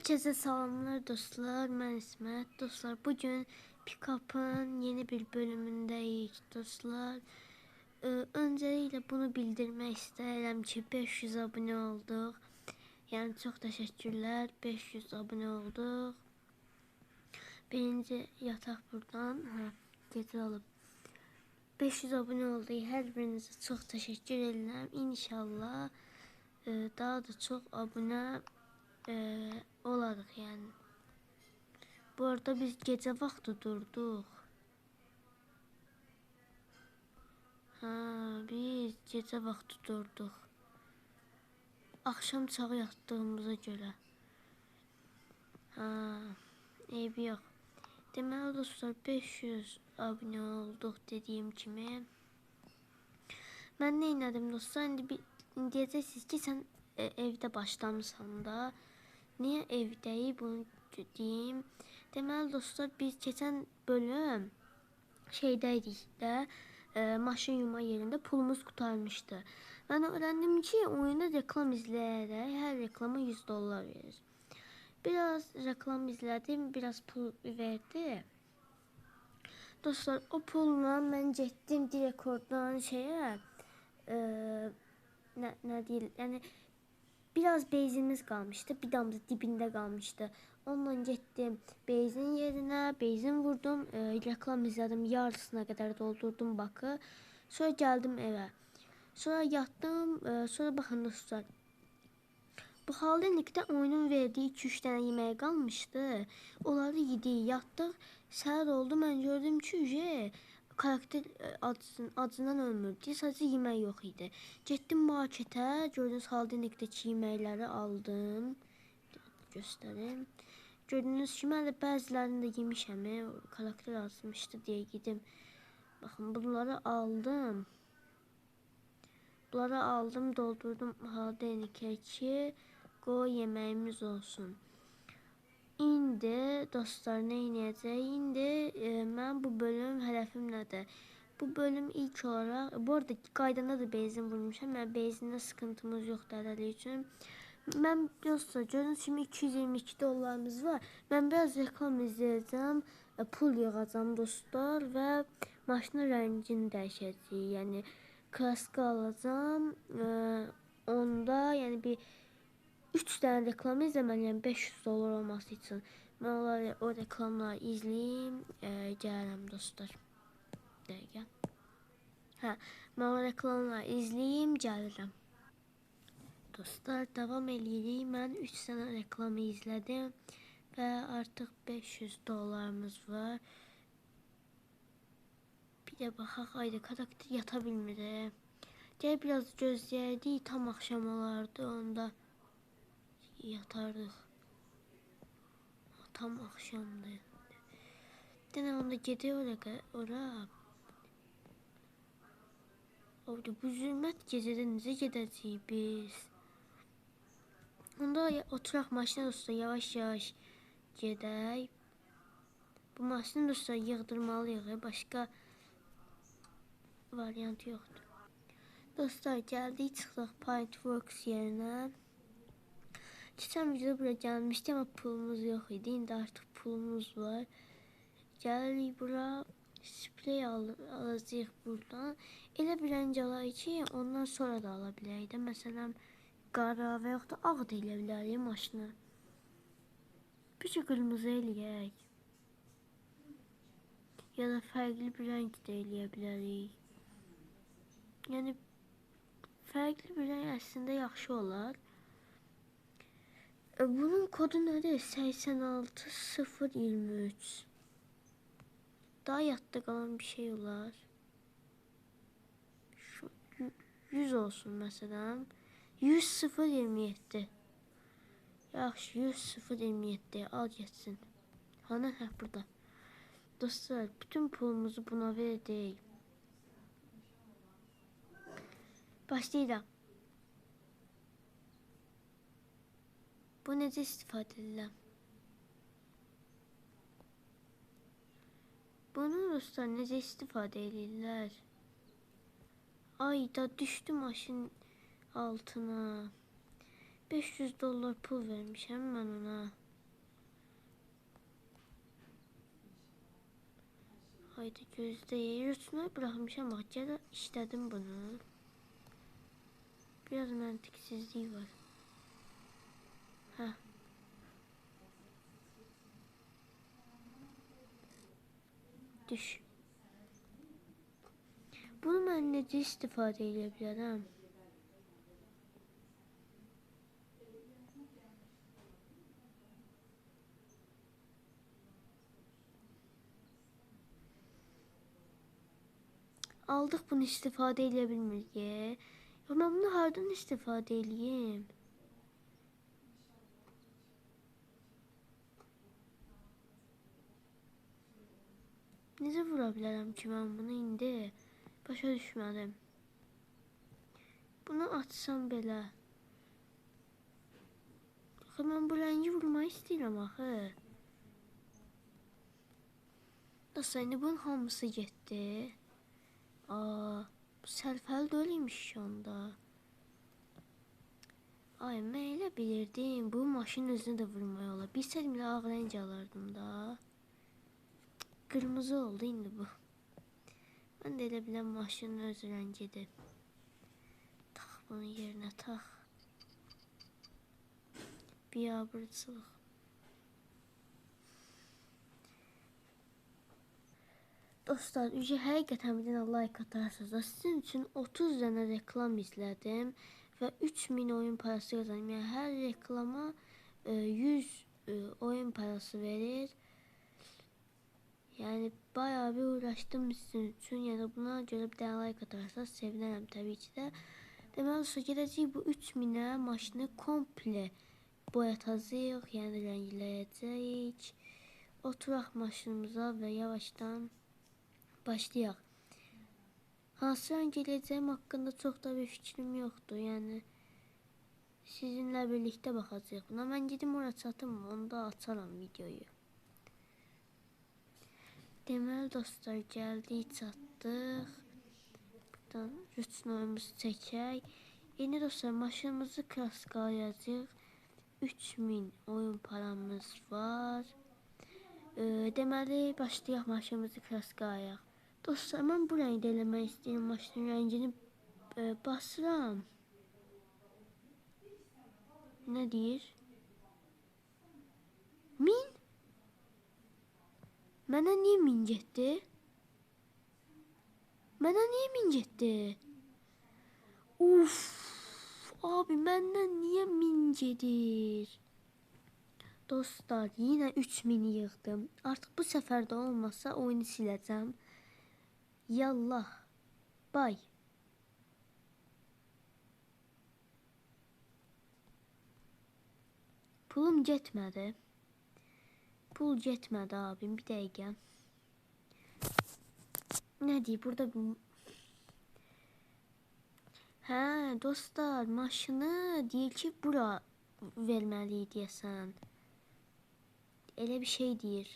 Herkese salamlar dostlar, mən İsmət. Dostlar, bugün Pick-up'ın yeni bir bölümündəyik dostlar. Öncelikle bunu bildirmək istəyirəm ki, 500 abunə olduq. Yəni çox təşəkkürlər, 500 abunə olduq. Birinci yataq buradan, gecə olub. 500 abunə olduq, hər birinizə çox təşəkkür edirəm. İnşallah daha da çox abunə olarıq yəni. Bu arada biz gecə vaxtı durduq. Biz gecə vaxtı durduq. Axşam çağı yatdığımıza görə. Eybi yox. Deməli dostlar, 500 abunə olduq dediyim kimi. Mən nə elədim dostlar? İndi deyəcəksiniz ki, sən evdə başlamısan da. Niyə evdəyik bunu deyim. Deməli dostlar, biz keçən bölüm şeydəydik də, maşın yuma yerində pulumuz qurtarmışdı. Mən öyrəndim ki, oyunda reklam izləyərək hər reklama 100 dollar verir. Biraz reklam izlədim, biraz pul verdi. Dostlar, o pulla mən getdim direkt oradan şeyə, nə deyil, yəni biraz beyzimiz qalmışdı, bir damla dibində qalmışdı. Onunla getdim beyzin yerinə, beyzin vurdum, reklam izlədim, yarısına qədər doldurdum bakı. Sonra gəldim evə. Sonra yatdım, sonra baxın dostlar. Bu xaladenikdə oyunun verdiyi 2-3 dənə yeməyi qalmışdı. Onları yedik, yatdıq. Səhər oldu, mən gördüm ki, karakter acından ölmürdü, sadəcə yemək yox idi. Getdim marketə, gördüyünüz xaladenikdəki yeməkləri aldım. Göstərim. Gördüyünüz kimi, mən də bəzilərini də yemişəm, karakter azmışdı deyə gedim. Baxın, bunları aldım. Bunları aldım, doldurdum xaladenikə ki, qoy yeməyimiz olsun. İndi dostlar nə eləyəcək? İndi mən bu bölüm hədəfim nədir? Bu bölüm ilk olaraq, bu arada qaydanda da benzin vurmuşam. Yəni benzində sıxıntımız yoxdur hələlik üçün. Mən dostlar gördüyünüz kimi 222 dollarımız var. Mən biraz reklam izləyəcəm, pul yığacam dostlar və maşının rəngini dəyişəcəyik. Yəni kraska alacam. Onda yəni bir 3 dənə reklam izləməliyəm 500 dollar olması üçün. Mən onları, o reklamları izləyim, gəlirəm dostlar. Dəqiqə. Mən o reklamları izləyim, gəlirəm. Dostlar, davam eləyirik. Mən 3 dənə reklamı izlədim və artıq 500 dollarımız var. Bir də baxaq, ayda karakter yata bilmir. Gəl biraz gözləyərdik, tam axşam olardı, onda yatardıq. Tam axşamdır. Dənə onda gedək ora. Orada bu zülmət gecədə necə gedəcəyik biz? Onda oturaq maşına dostlar, yavaş yavaş gedək. Bu maşını dostlar yığdırmalıyıq, başqa variant yoxdur. Dostlar, gəldik, çıxdıq Paintworks yerinə. Keçən videoda bura gəlmişdi, amma pulumuz yox idi. İndi artıq pulumuz var. Gəlirik bura, sprey alacağıq buradan. Elə bir rəng alaq ki, ondan sonra da ala bilərik də. Məsələn, qara və yaxud da ağ da elə bilərik maşını. Bir şey qırmızı eləyək. Ya da fərqli bir rəng də eləyə bilərik. Yəni, fərqli bir rəng əslində yaxşı olar. Bunun kodu nədir? 86023. Daha yadda qalan bir şey olar. Şu 100 olsun məsələn. 10027. Yaxşı, 10027. Al getsin. Hani? Hə, burada. Dostlar, bütün pulumuzu buna verdik. Başlayıram. Bu necə istifadə edirəm? Bunu dostlar necə istifadə edirlər? Ay da düşdü maşın altına. 500 dollar pul vermişəm mən ona. Haydi gözləyək. Rüçnoy buraxmışam, bax, gələ işlədim bunu. Biraz məntiqsizlik var. Hə. Düş. Bunu mən necə istifadə edə bilərəm? Aldıq, bunu istifadə edə bilmirik. Yox, mən bunu hardan istifadə eləyim? Necə vura bilərəm ki mən bunu indi? Başa düşmədim. Bunu atsam belə. Axı, mən bu rəngi vurmayı istəyirəm axı. Dostlar, indi bunun hamısı getdi. Aa, bu sərfəli də öyleymiş ki onda. Ay, mən elə bilirdim. Bu maşının özünə də vurmaya olar. Bilsəydim elə ağ rəng alardım da. Qırmızı oldu indi bu. Mən də elə biləm maşının öz rəngidir. Tax bunu yerinə, tax. Biabırçılıq. Dostlar, ücə həqiqətən bir dənə like atarsınız da, sizin üçün 30 dənə reklam izlədim və 3000 oyun parası qazandım. Yəni, hər reklama 100 oyun parası verir. Yəni, bayağı bir uğraşdım sizin üçün. Yəni, buna görə bir dənə like atarsanız sevinərəm təbii ki də. Deməli, dostlar, gedəcəyik bu 3000-ə maşını komple boyatacağıq, yəni rəngləyəcəyik. Oturaq maşınımıza və yavaşdan başlayaq. Hansı rəng eləyəcəyim haqqında çox da bir fikrim yoxdur. Yəni, sizinlə birlikdə baxacağıq buna. Mən gedim ora çatım, onda açaram videoyu. Deməli, dostlar, gəldik, çatdıq. Buradan rüçnoyumuzu çəkək. İndi dostlar, maşınımızı kraskalayacağıq. 3000 oyun paramız var. Deməli, başlayaq maşınımızı kraskalayaq. Dostlar, mən bu rəngdə eləmək istəyirəm. Maşının rəngini basıram. Nə deyir? 1000? Mənə niyə 1000 getdi? Mənə niyə 1000 getdi? Uf! Abi, məndən niyə 1000 gedir? Dostlar, yenə 3000 yığdım. Artıq bu səfər də olmasa oyunu siləcəm. Yallah. Bay. Pulum getmədi. Pul getmədi abim, bir dəqiqə. Nə deyir burada? Hə, dostlar, maşını deyir ki, bura verməliyik deyəsən. Elə bir şey deyir.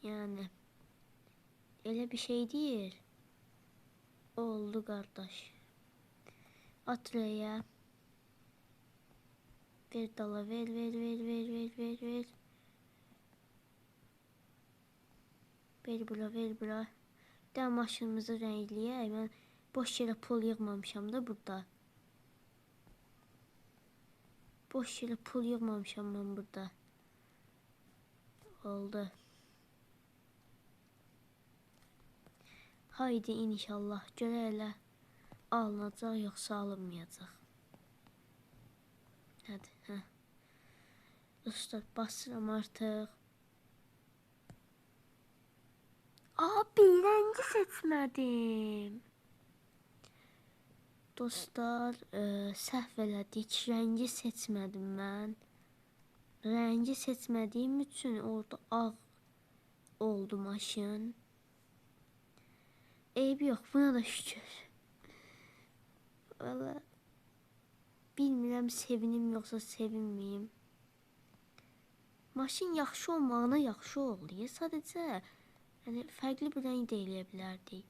Yəni, elə bir şey deyir. Oldu qardaş. At rəyə. Ver dala, ver, ver, ver, ver, ver, ver, ver. Ver bura, ver bura. Bir də maşınımızı rəngləyək. Mən boş yerə pul yığmamışam da burada. Boş yerə pul yığmamışam mən burada. Oldu. Haydi inşallah. Görək elə alınacaq yoxsa alınmayacaq. Hadi, hə. Dostlar, basıram artıq. Abi, rəngi seçmədim. Dostlar, səhv elədik. Rəngi seçmədim mən. Rəngi seçmədiyim üçün orada ağ oldu maşın. Eybi yox, buna da şükür. Valla bilmirəm sevinim yoxsa sevinməyim. Maşın yaxşı olmağına yaxşı oldu. Sadəcə yəni, fərqli bir rəng də eləyə bilərdik.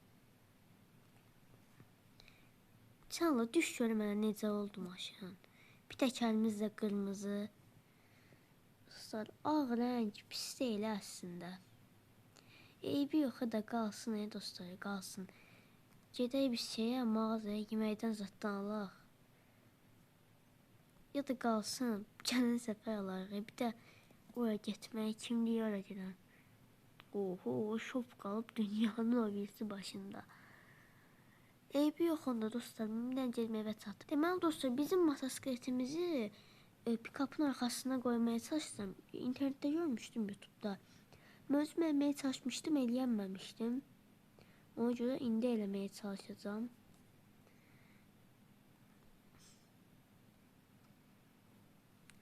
Çanla düş gör mənə necə oldu maşın. Bir təkərimiz də qırmızı. Dostlar, ağ rəng pis deyil əslində. Eybi yox da qalsın dostlar, qalsın. Gedək biz şeyə, mağazaya, yeməkdən zaddan alaq. Ya da qalsın, gələn səfər alarıq. Bir də oraya getməyi kim deyir ora gedən. Oho, şop qalıb dünyanın o birisi başında. Eybi yox onda dostlar, bir dənə gedim evə çatdım. Deməli dostlar, bizim motosikletimizi pikapın arxasına qoymaya çalışdım. İnternetdə görmüşdüm, YouTube'da. Mən özüm eləməyə çalışmışdım, eləyənməmişdim. Ona görə indi eləməyə çalışacağam.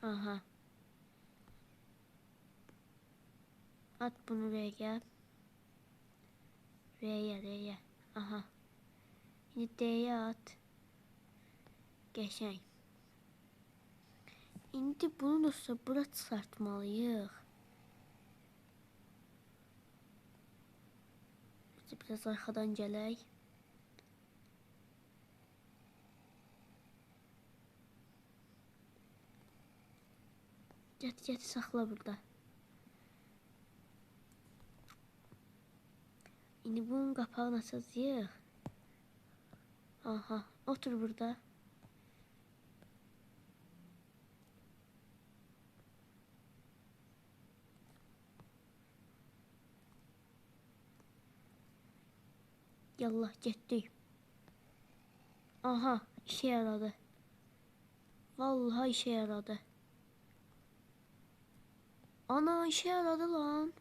Aha. At bunu R'ye. R'ye, R'ye. Aha. İndi D'ye at. Qəşəng. İndi bunu dostlar bura çıxartmalıyıq. Biraz arxadan gələk. Get, get, saxla burada. İndi bunun qapağını açacağıq. Aha, otur burada. Yallah, getdik. Aha, işe yaradı. Vallahi işe yaradı. Ana, işe yaradı lan.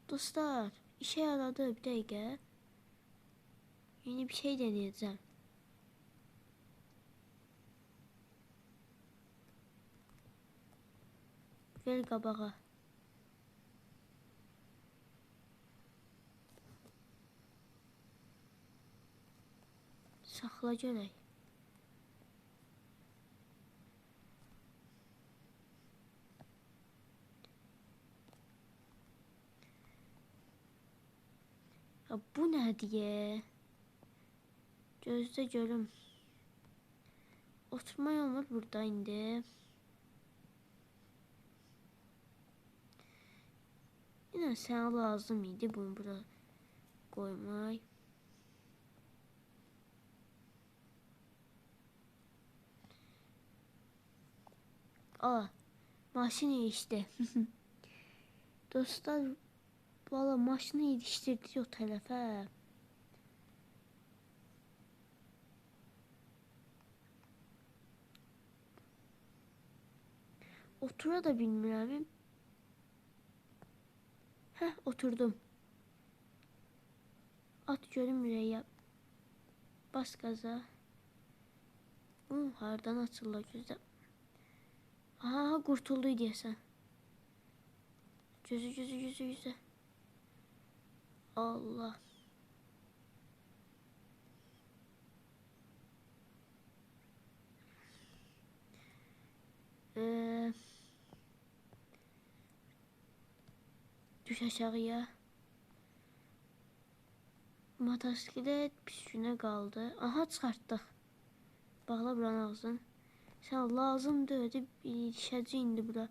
Dostlar, işe yaradı bir dəqiqə. Yeni bir şey deneyeceğim. Ver qabağa. Saxla görək. Ya bu nədir? Gözdə görüm. Oturmaq olmur burada indi. Yine sənə lazım idi bunu bura qoymaq. Aa, maşın yetişdi. Dostlar, valla maşını yetiştirdik o tərəfə. Otura da bilmirəm. Heh, oturdum. At görüm rəyə. Bas qaza. Hardan açılır gözlə. Aha, qurtuldu deyəsən. Gözü, gözü, gözü, gözü. Allah. Düş aşağıya. Motosiklet pis günə qaldı. Aha, çıxartdıq. Bağla buranın ağzını. Sən lazımdır, ilişəcək indi bura.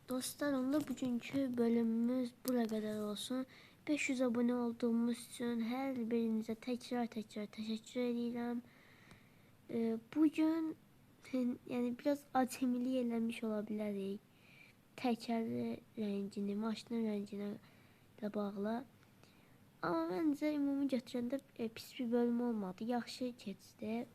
Dostlar, onda bugünkü bölümümüz bura qədər olsun. 500 abunə olduğumuz üçün hər birinizə təkrar təşəkkür edirəm. Bugün yəni biraz acemilik eləmiş ola bilərik. Təkəri rəngini, maşının rənginə ilə bağlı. Amma məncə ümumi götürəndə pis bir bölüm olmadı. Yaxşı keçdi.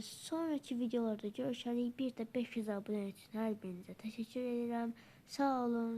Sonraki videolarda görüşərik. Bir də 500 abunə üçün hər birinizə təşəkkür edirəm. Sağ olun.